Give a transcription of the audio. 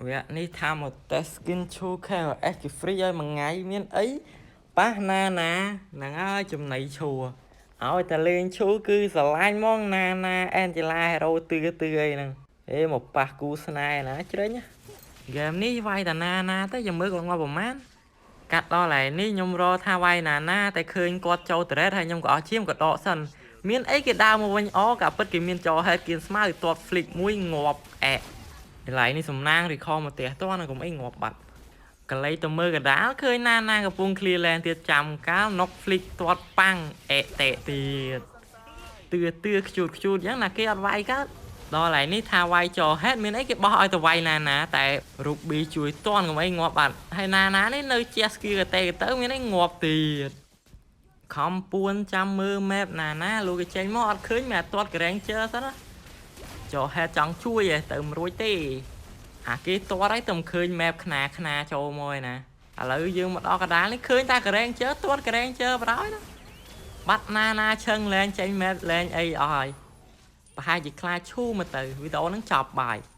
វគ្គនេះថាមក test skin ឈូ KOF គេ free ឲ្យមួយថ្ងៃមានអីប៉ះណាណាហ្នឹងហើយចំណៃឈួឲ្យតែលេងឈូគឺស្រឡាញ់ហ្មងណាណាអែនជឡាហេរ៉ូទឿទឿអីហ្នឹងអេមកប៉ះគូស្នេហ៍ណាជ្រេញហ្គេមនេះវាយតាណាណាទៅចាំមើលគាត់ងាប់ប្រហែលកាត់ដល់ហើយនេះខ្ញុំរកថាវាយណាណាតែឃើញគាត់ចូល turret ហើយខ្ញុំក៏អស់ឈាមក៏ដកសិនមានអីគេដើរមកវិញអកាពិតគេមានចោហេតគៀនស្មៅទាត់ flick មួយងាប់អែកន្លែងនេះសំណាង recall មកផ្ទះតោះណាកុំអីងាប់បាត់កលៃទៅមើលកដាលឃើញណាណាកំពុង clear lane ទៀតចាំកាល knock flick ទាត់ប៉ាំងអេតេទៀតទឿទឿខ្ជូតខ្ជូតអញ្ចឹងណាគេអត់វាយកើតដល់ហើយនេះថាវាយចោហេតុមានអីគេបោះឲ្យទៅវាយណាណាតែ Ruby ជួយតន់កុំអីងាប់បាត់ហើយណាណានេះនៅជះ skill កតេទៅមានអីងាប់ទៀតខំពួនចាំមើល map ណាណាលោកគេចេញមកអត់ឃើញមែនទាត់ Granger សិនណាចោហេតុចង់ជួយឯងទៅមិនរួចទេអាគេទាត់ហើយទៅមិនឃើញ map ខ្នាខ្នាចូលមកឯណាឥឡូវយើងមកដល់កដាលនេះឃើញតែ Granger ទាត់ Granger បណ្ដោយណាបាត់ណាណាឈឹងលែងចេញ map លែងអីអស់ហើយប្រហែលជាខ្លាចឈូមកទៅវីដេអូហ្នឹងចប់បាយ។